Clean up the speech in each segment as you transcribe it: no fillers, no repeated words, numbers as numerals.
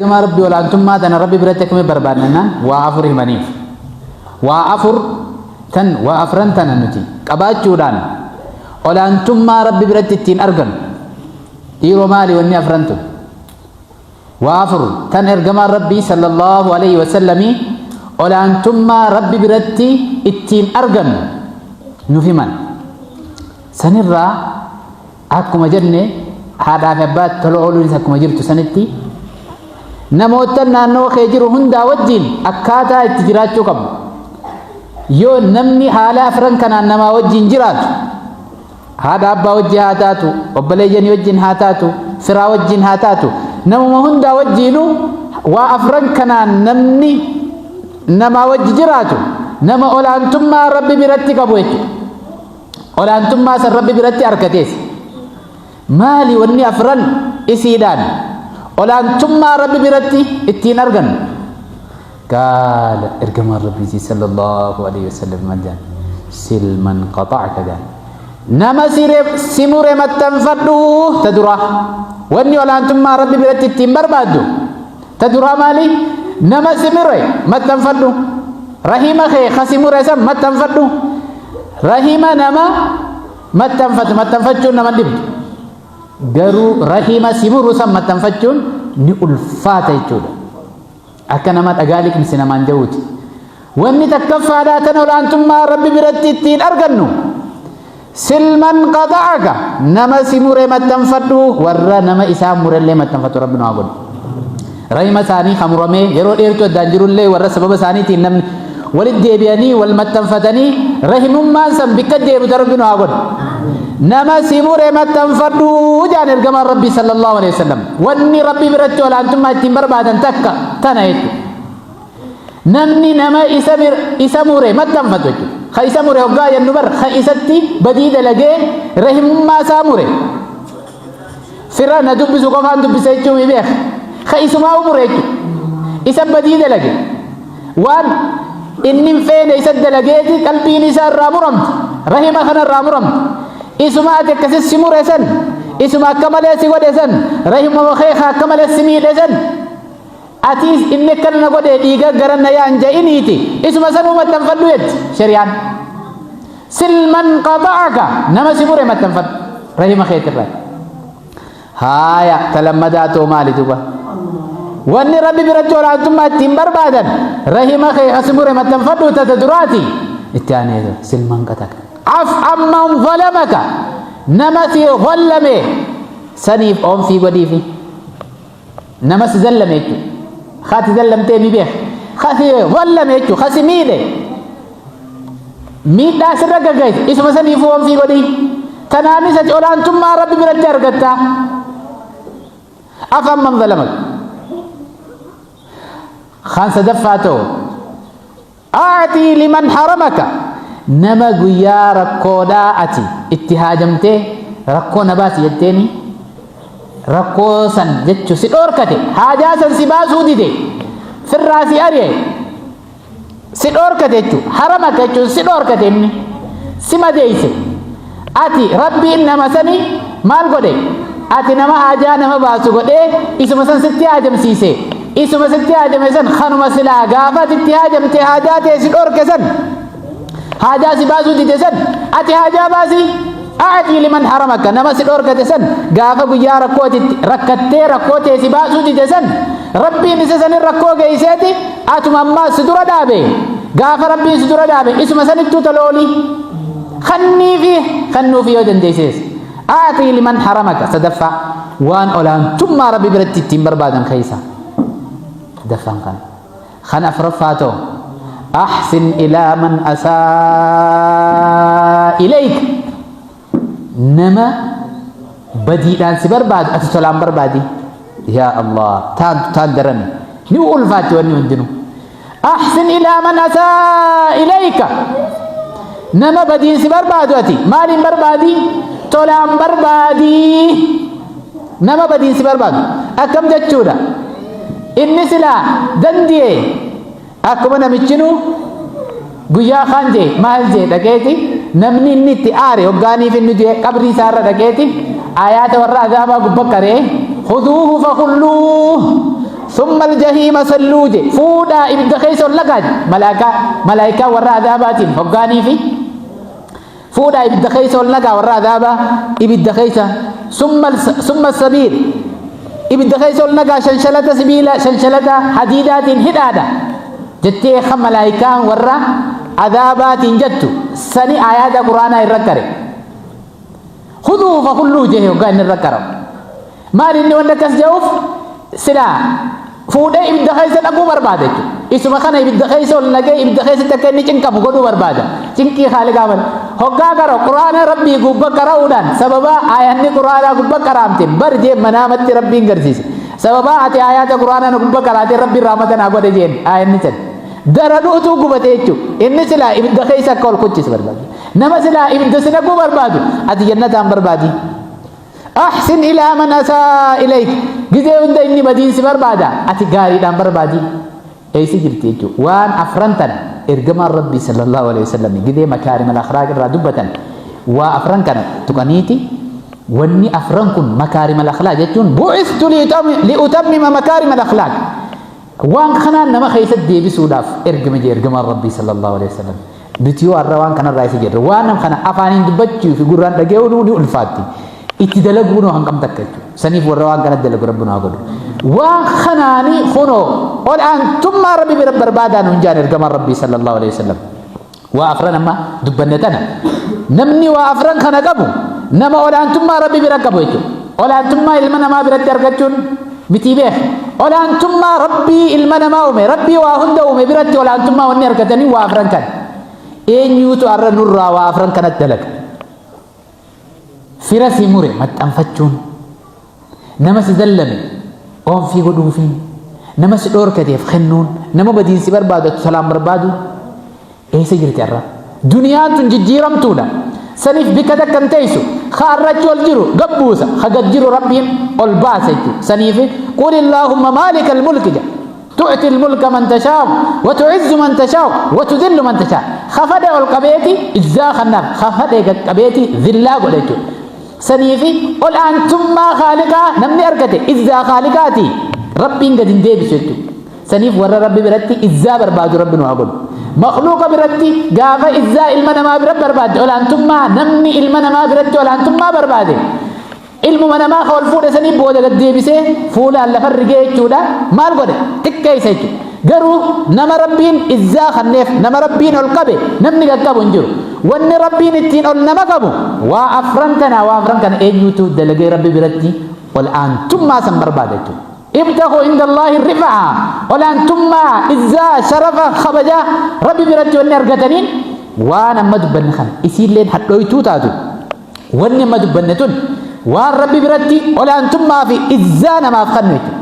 Ergamaa Rabbii olaantummaa tana Rabbi biratti akkamitti barbaadna jennaan waa afur himaniif. Waa afur tan waa afran tana nuti qabaachuudhaan olaantummaa Rabbi biratti ittiin argannu. Dhiiroo maali wanni afran tun? Waa afur tan ergamaan Rabbii sallallahu alaihi wasallamii olaantummaa Rabbi biratti ittiin argannu nuuf himan. Sanirraa Akkuma jenne haadhaa fi abbaatti tola ooluunis akkuma jirtu sanitti namoota naannoo kee jiru hundaa wajjin akkaataa itti jiraachuu qabdu. Yoo namni haala afran kanaan namaa wajjin jiraatu haadha abbaa wajjin haa taatu, obboleeyyanii wajjin haa taatu, firaa wajjin haa taatu, namuma hundaa wajjiinuu waa afran kanaan namni namaa wajji jiraatu nama olaantummaa Rabbi biratti qabu jechuudha. Olaantummaa san Rabbi biratti argatees. Maali wanni afran isiidhaan olaantummaa Rabbi biratti ittiin argannu? Qaala ergamaan Rabbiitii sallallahu alaihi wasallam maal jedhan? Sil man qaxa'aka jedhan. Nama si mure maxxanfadhu ta duraa. Wanni olaantummaa Rabbi biratti ittiin barbaaddu ta duraa maali? Nama si mure maxxanfadhu. Rahima kee ka si mure san maxxanfadhu. Rahima nama maxxanfatu maxxanfachuun nama dhibdu. Garuu rahima si muru san maxxanfachuun ni ulfaata jechuudha. Akka nama dhagaa liqimsi namaan ja'uuti. Wanni takkaffaadhaa tan olaantummaa Rabbi biratti ittiin argannu silman qada'aka nama si mure maxxanfadhu warra nama isaan murellee maxxanfatu Rabbi nu haa godhu. Rahima isaanii kan muramee yeroo dheertuu addaan jirullee warra sababa isaaniitiin namni walitti deebi'anii wal maxxanfatanii rahimummaan san bikka deebitu Rabbi nu haa godhu. Nama si mure maxxanfadhu jaan ergamaan Rabbii sallallahu alaihi wasallam. Wanni Rabbi biratti olaantummaa ittiin barbaadan takka tana jechuudha. Namni nama isa bir isa mure maxxanfatu jechuudha. Ka isa mure hoggaa jennu bar ka isatti badii dalagee rahimummaa isaa mure. Fira na dubbisu qofaan dubbisa jechuun mi beeka. Ka isumaa mure jechuudha. Isa badii dalage. Waan inni hin feene isa dalageeti qalbiin isaa irraa muramte. Rahima kana irraa muramte. Isuma ati akkasi si mure san isuma akka malee si godhe san rahima kee akka malee si miidhe san Atiis inni akkana na godhe dhiiga gara na yaan ja'iniiti isuma sanuu maxxanfadhu jetti shari'aan. Silman qata'aka nama si mure maxxanfadhu rahima keetirraa. Haaya ta lammadaa too maali duba? Wanni Rabbi biratti olaantummaa ittiin barbaadan rahima kee asi mure maxxanfadhu tata duraati. Itti aanee silman qata'aka. Af amman zalamaka nama si zallame saniif oomfii godhiifi. Nama si zallame jechuudha. Ka ati zallamtee ni beeka. Ka si zallame jechuudha. Ka si miidhe. Miidhaa sirra gaggeesse. Isuma saniifuu oomfii godhi. Tanaanis ati olaantummaa Rabbi biratti argatta. Afaan man zalamak. Kan sadaffaa ta'u. A'tii liman haramaka nama guyyaa rakkoodhaa ati itti haajamtee rakkoo na baasi jetteeni rakkoo san jechu si dhoorkate haajaa san si baasuu dide firraa si ari'e si dhoorkate jechu haramaka jechuun si dhoorkate inni si madeeyse ati rabbiin nama sani maal godhe ati nama haajaa nama baasu godhee isuma san sitti haajamsiise Isuma sitti haajame san kanuma silaa gaafa ati itti haajamte haajaa tee si dhorke san haajaa si baasuu dide san ati haajaa baasi a'tii liman haramaka nama si dhorkate san gaafa guyyaa rakkoo ati itti rakkattee rakkoo tee si baasuu dide san rabbiin isa sanin rakkoo geeyseeti atuma ammaa si dura dhaabe gaafa rabbiin si dura dhaabe isuma sanittuu tola oolii kanniifi kannuufi yoo dandeessees A'tii liman haramaka sadaffaa waan olaantummaa Rabbi biratti ittiin barbaadan keessa sadaffaan kana. Kan afraffaa ta'u ahsin ilaa man asaa ilayk nama badiidhaan si barbaadu ati tolaan barbaadi. Yaa Allah taan taan darani ni ulfaatti wanni hundinuu. Ahsin ilaa man asaa ilayka. Nama badiin si barbaadu ati maaliin barbaadi? Tolaan barbaadi. Nama badiin si barbaadu. Akkam jechuudha? Inni silaa dandiyee akkuma namichinu guyyaa kaan jee maal jee dhaqeeti namni inni itti aare hoggaaniif inni du'e qabrii isaarra dhaqeeti ayaata warra azaabaa gubba qaree khuduuhu fakhulluuh. Summa aljahiima salluu je, fuudhaa ibidda keessa ol naqaa je. Malaakaa malaayikaa warra adaabaatiin hoggaanii fi fuudhaa ibidda keessa ol naqaa warra adaabaa ibidda keessa. Summa sabiil ibidda keessa ol naqaa, shanshalata sibiila, shanshalata hadiidaatiin hidhaadha jettee kan malaayikaan warra adaabaatiin jettu sani aayaata quraanaa irra qare. Khuduu fakulluu jehe hoggaa inni irra qara'u. Maal inni wanni akkas je'uuf? Silaa fuudhee ibidda keessa dhaquu barbaada jechuudha. Isuma kana ibidda keessa ol naqee ibidda keessatti akka inni cinqamu godhuu barbaada. Cinqii haaliqaa malee. Hoggaa qara'u quraana rabbii gubba qara'uudhaan sababa aayanni quraanaa gubba qaraamte bar jee manaamatti rabbiin garsiise. Sababa ati aayaata quraanaa na gubba qaraatee rabbiin rahmata naa godhe jeen aayanni san. Daranuutuu gubate jechuudha. Inni silaa ibidda keessa akka ol kuchisu barbaada. Nama silaa ibidda si naquu barbaadu ati jannataan barbaadi. Ahsin ilaa man asaa ilayk. Gizee hunda inni badiin si barbaada ati gaariidhaan barbaadi. Eessa jirti jechuudha. Waan afran tana ergamaan Rabbii sallallahu alaihi wasallam gizee makaarimal akhlaaq irraa dubbatan waa afran kana tuqaniiti. Wanni afran kun makaarimal akhlaaq jechuun bu'istu liutammima makaarimal akhlaaq. Waan kanaan nama keessatti deebisuudhaaf ergame jee ergamaan Rabbii sallallahu alaihi wasallam. Nuti yoo har'a waan kanarraa isa jirra. Waan kana afaaniin dubbachuu fi gurraan dhaga'uun ni ulfaatti. Itti dalaguun hangam takka jechuudha. Saniif warra waan kana dalagu Rabbi nu haa godhu. Waan kanaanii kunoo ol aantummaa Rabbi bira barbaadaa nuun jaan ergamaan Rabbii sallallahu alaihi wasallam. Waa afran amma dubbanne tana. Namni waa afran kana qabu nama ol aantummaa Rabbi bira qabu jechuudha. Ol aantummaa ilma namaa biratti argachuun mitii beek. Olaantummaa Rabbii ilma namaa uume, Rabbii waa hunda uume biratti olaantummaa wanni argatanii waa afran kana. Eenyuutu har'a nurraa waa afran kanatti dalaga? Fira si mure maxxanfachuun, nama si dallame oonfii godhuufiin, nama si dhoorkateef kennuun, nama badiin si barbaadu ati tolaan barbaadu. Eessa jirti har'a? Duniyaan tun jijjiiramtuudha. Saniif bikka takka hin teessu. Ka har'a achi ol jiru gad buusa. Ka gad jiru Rabbiin ol baasa jechuudha. Saniif qul Allaahumma maalikal mulki jedha. Tu'ti mulka man tashaa'u wa tu'izzu man tashaa'u wa tudhillu man tashaa'u. Ka fadhe ol qabeeti izzaa kannaaf, ka fadhe gad qabeeti zillaa godha jechuudha. Saniif ol aantummaa Khaaliqaa namni argate izzaa Khaaliqaati Rabbiin gad hin deebisu jechuudha. Saniif warra Rabbi biratti izzaa barbaadu Rabbi nu haa godhu. Makhluuqa biratti gaafa izzaa ilma namaa bira barbaadde, olaantummaa namni ilma namaa biratti olaantummaa barbaade, ilmuma namaa ka ol fuudhe sanii booda gad deebisee fuulaan lafa rigee jechuudha. Maal godhe? Xiqqeessa jechuudha. Garuu nama Rabbiin izzaa kanneef, nama Rabbiin ol qabe namni gad qabu hin jiru. Wanni Rabbiin ittiin ol nama qabu waa afran kana. Waa afran kana eenyutu dalagee Rabbi biratti ol aantummaa san barbaada jechuudha? Ibtaghu inda Allaahi rifa'a, olaantummaa, izzaa, sharafa, kabajaa Rabbi biratti wanni argataniin waan amma dubbanne kana. Isiilleen hadhooytuu taatu, wanni amma dubbanne tun waan Rabbi biratti olaantummaa fi izzaa namaaf kennu jechuudha.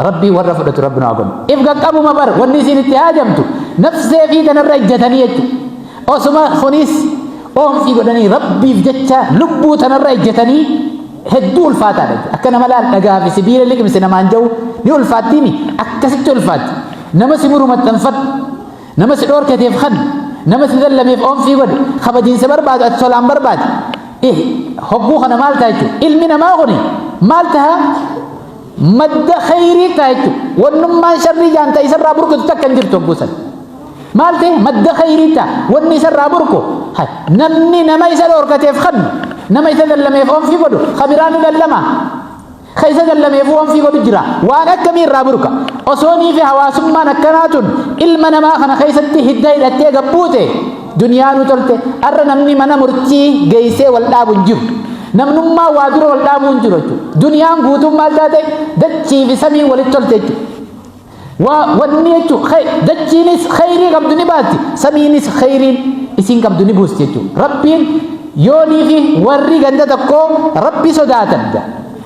Rabbii warra fudhatu Rabbi nu haa godhu. If qaqqabuma bar wanni isiin itti haajamtu nafsee fi tanarra ejjatanii jechuudha. Osuma kunis oomfii godhanii Rabbiif jecha lubbuu tanarra ejjatanii hedduu ulfaataadha jechuudha. Akka nama laal dhagaa fi sibiila liqimse namaan ja'u ni ulfaattiimi, akkasitti ulfaatti. Nama si muru maxxanfadhu. Nama si dhoorkateef kan nama si dallameef oomfii godhe, kabadiinsa barbaadu ati tolaan barbaade. Eh, hogguu kana maal ta'a jechuudha? Ilmi namaa kuni maal ta'a? Madda khayrii ta'a jechuudha. Wannummaan sharrii jaan ta'e isarraa burqitu takka hin jirtu hogguu sana. Maal ta'e? Madda khayrii ta'a. Wanni isarraa burqu namni nama isa dhoorkateef kannu, nama isa dallameef oomfii godhu, ka biraa ni dallama. Ka isa dallameef oomfii godhu jira. Waan akkamii irraa burqa? Osoonii fi hawaasummaan akkanaa tun ilma namaa kana keessatti hidda hidhattee gabbuute, duniyaa nu tolte. Har'a namni mana murtii geessee wal dhaabu hin jiru. Namnummaa waa dura wal dhaabuu hin jiru jechuudha. Duniyaan guutuun maal taate? Dachii fi samiin walitti tolte jechuudha. Waa wanni jechuun dachiinis khayrii qabdu ni baatti, samiinis khayriin isiin qabdu ni buusti jechuudha. Rabbiin yoonii fi warri ganda tokkoo Rabbi sodaatan,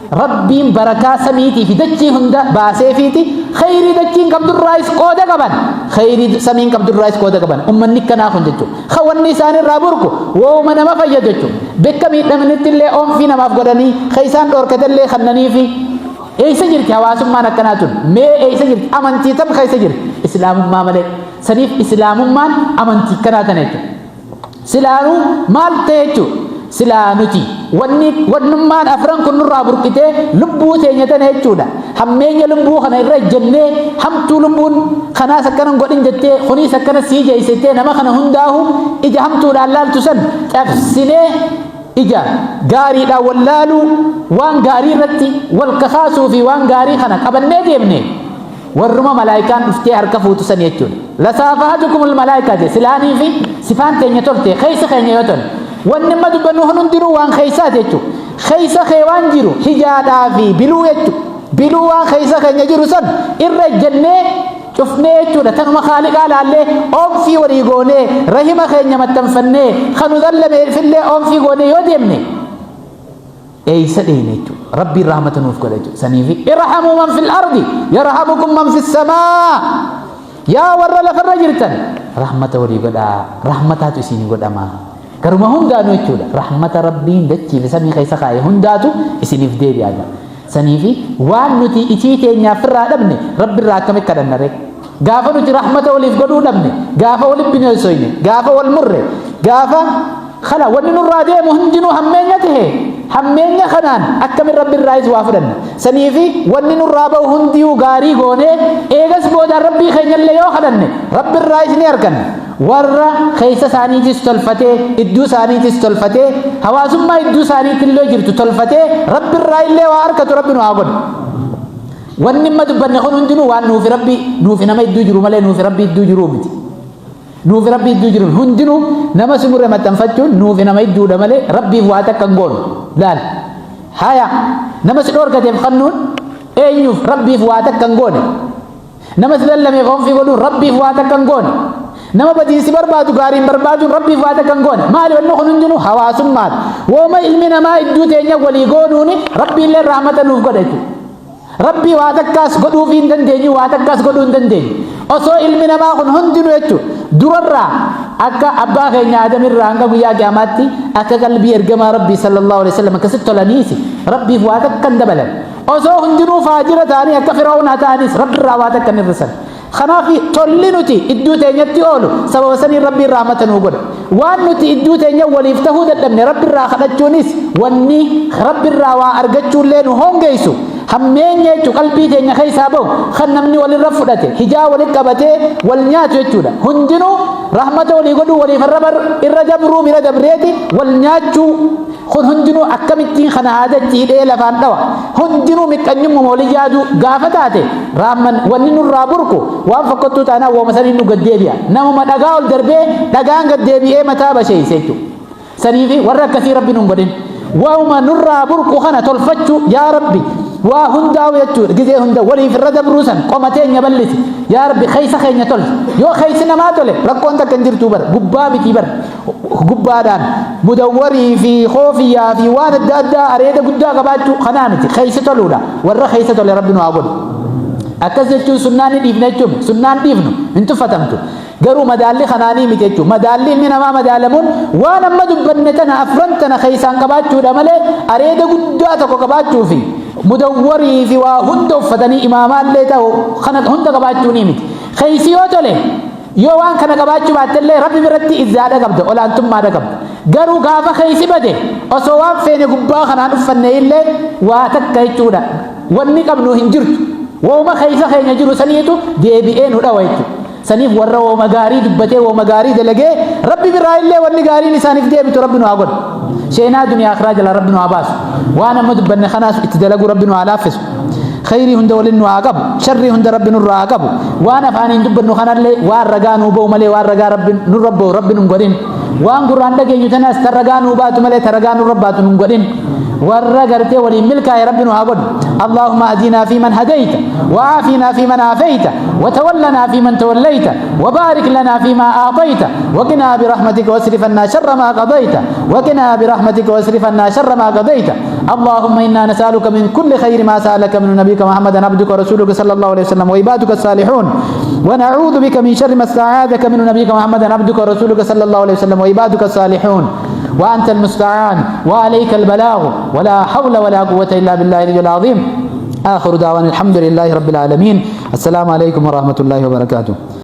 Rabbiin barakaa samiitii fi dachii hunda baaseefiiti khayrii dachiin qabdurraayis qooda qaban, khayrii samiin qabdurraayis qooda qaban. Ummanni kanaa kun jechuudha. Ka wanni isaanirraa burqu wooma nama fayyadu jechuudha. Bakka miidhamanitti illee oomfii namaaf godhanii, ka isaan dhoorkatellee kannanii fi eessa jirti hawaasummaan akkanaa tun? Mee eessa jirti? Amantii tam keessa jirti? Islaamummaa malee. Saniif islaamummaan amantii kanaa tana jechuudha. Silaanuu maal ta'e jechuudha? Silaa nuti wanni wannummaan afran kun nurraa burqitee lubbuu teenya tana jechuudha. Hammeenya lubbuu kana irra ejjennee, hamtuu lubbuun kanaas akkana hin godhin jettee, kuniis akkana sii jeeysettee, nama kana hundaahu ija hamtuudhaan laaltu san cabsinee, ija gaariidhaan wal laaluu, waan gaarii irratti wal kakaasuu fi waan gaarii kana qabannee deemne, warruma malaayikaan dhuftee harka fuutu san jechuudha. Lasaafahatukumul malaayikaa jedhe. Silaanii fi sifaan teenya tolte, keessa keenya yoo tole. Wanni amma dubbannu kun hundinuu waan keessaati jechuudha. Keessa kee waan jiru hijaadhaa fi biluu jechuudha. Biluu waan keessa keenya jiru san irra ejjennee cufnee jechuudha. Tanuma Khaaliqaa laallee oomfii walii goonee, rahima keenya maxxanfannee, kan nu zallameefillee oomfii goonee yoo deemne, eeysa dheeyne jechuudha. Rabbiin rahmata nuuf godha jechuudha. Saniifi irhamuu man fil ardi yarhamukum man fis samaa. Yaa warra lafarra jirtan, rahmata walii godhaa, rahmataatu isinii godhama. Garuma hundaanuu jechuudha. Rahmata Rabbiin dachii fi samii keessa kaa'e hundaatu isiniif deebi'a. Saniifi waan nuti itii teenyaaf irraa dhabne Rabbi irraa akkamitti kadhanna ree? Gaafa nuti rahmata waliif godhuu dhabne, gaafa walitti bineensoyne, gaafa wal murre, gaafa kana wanni nurraa deemu hundinuu hammeenya tahe, hammeenya kanaan akkamin Rabbi irraayis waa fudhanna? Saniifi wanni nurraa bahu hundiyuu gaarii goonee, eegas boodaan Rabbii keenyallee yoo kadhanne, Rabbi irraayis ni arganna. Warra keessa isaaniitis tolfatee, idduu isaaniitis tolfatee, hawaasummaa idduu isaaniitillee jirtu tolfatee, Rabbi irraa illee waa argatu Rabbi nu haa godhu. Wanni amma dubbanne kun hundinuu waan nuufi Rabbi, nuufi nama idduu jiru malee nuufi Rabbi idduu jiruu miti. Nuufi Rabbi idduu jiru hundinuu, nama sumurre maxxanfachuun nuufi nama idduudha malee Rabbiif waa takka hin goonu. Laal. Haya, nama si dhoorgateef kannuun eenyuuf? Rabbiif waa takka hin goone. Nama si lallameef honfii godhuun Rabbiif waa takka hin goone. Nama badiinsi barbaadu gaariin barbaaduun Rabbiif waa takka hin goone. Maali wanni kun hundinuu? Hawaasummaadha. Wooma ilmi namaa idduu teenya walii goonuuni Rabbiillee rahmata nuuf godha jechuudha. Rabbii waa takkaas godhuufii hin dandeenyu, waa takkaas godhuu hin dandeenyu. Osoo ilmi namaa kun hundinuu jechuudha, durarraa akka abbaa keenya Aadamirraa hanga guyyaa Qiyaamaatti akka qalbii ergamaa Rabbii sallallahu alaihi wasallam akkasitti tolaniisi Rabbiif waa takka hin dabalan. Osoo hundinuu faajira ta'anii akka Fir'aawnaa ta'anis Rabbirraa waa takka hin hir'isan. Kanaaf tolli nuti idduu teenyatti oolu sababa saniin Rabbiin rahmata nuu godha. Waan nuti idduu teenya waliif tahuu dadhabne Rabbirraa kadhachuunis, wanni Rabbirraa waa argachuullee nu hongeessu hammeenya jechuun qalbii teenya keessaa bahu, kan namni walirra fudhate hijaa walitti qabatee wal nyaatu jechuudha. Hundinuu rahmata walii godhuu, waliif irra dabruu bira dabreeti wal nyaachuu kun hundinuu akkamittiin kana haadatti hidhee lafaan dhawa? Hundinuu miqqanyummuma walii yaaduu gaafa taate, raamman wanni nurraa burqu waan fokkottuu taanaan wooma saniin nu gaddeebi'a. Namuma dhagaa ol darbee dhagaan gaddeebi'ee mataa basheeyse jechuudha. Saniifi warra akkasii Rabbi nun godhin. Waa'uma nurraa burqu kana tolfachuu, yaa Rabbi, waa hundaa'u jechuudha. Gizee hunda waliif irra dabruu san qoma teenya bal'isi. Yaa Rabbi, keessa keenya tolchi. Yoo keessi namaa tole rakkoon takka hin jirtuu bara. Gubbaa mitii bara. Gubbaadhaan mudawwarii fi koofiyyaa fi waan adda addaa areeda guddaa qabaachuu kanaa miti. Keessa toluudha. Warra keessa tole Rabbi nu haa godhu. Akkas jechuun sunnaan ni dhiifna jechuun sunnaan dhiifnu hin tuffatamtu. Garuu madaalli kanaanii miti jechuudha. Madaalli ilmi namaa madaalamuun waan amma dubbanne tana afran tana keessaan qabaachuudha malee, areeda guddaa tokko qabaachuu fi mudawwarii fi waa hunda uffatanii imaamaallee ta'u kana hunda qabaachuu ni miti. Keessi yoo tole, yoo waan kana qabaachuu baattellee Rabbi biratti izzaadha qabda, olaantummaadha qabda. Garuu gaafa keessi bade, osoo waan feene gubbaa kanaan uffanne illee waa takka jechuudha. Wanni qabnu hin jirtu. Wooma keessa keenya jiru saniitu deebi'ee nu dhawa jechuudha. Saniif warra wooma gaarii dubbatee, wooma gaarii dalagee, Rabbi biraa illee wanni gaariin isaaniif deebitu Rabbi nu haa godhu. Sheenaa duniyaa akhiraa jalaa Rabbi nu haa baasu. Waan amma dubbanne kanaas itti dalaguu Rabbi nu haa laaffisu. Khayrii hunda waliin nu haa qabu. Sharrii hunda Rabbi nurraa haa qabu. Waan afaaniin dubbannu kanallee waan ragaa nuu ba'u malee waan ragaa Rabbi nurra ba'u Rabbi nun godhin. Waan gurraan dhageenyu tanaas ta ragaa nuu baatu malee ta ragaa nurra baatu nun godhin. Warra gartee waliin milkaa'e Rabbi nu haa godhu. اللهم اهدنا فيمن هديت، وعافنا فيمن عافيت، وتولنا فيمن توليت، وبارك لنا فيما أعطيت، وقنا برحمتك واصرف عنا شر ما قضيت، وقنا برحمتك واصرف عنا شر ما قضيت. اللهم إنا نسألك من كل خير ما سألك من نبيك محمد عبدك ورسولك صلى الله عليه وسلم وعبادك الصالحون، ونعوذ بك من شر ما استعاذك من نبيك محمد عبدك ورسولك صلى الله عليه وسلم وعبادك الصالحون، وأنت المستعان وعليك البلاغ، ولا حول ولا قوة إلا بالله العلي العظيم. آخر دعوانا الحمد لله رب العالمين. السلام عليكم ورحمة الله وبركاته.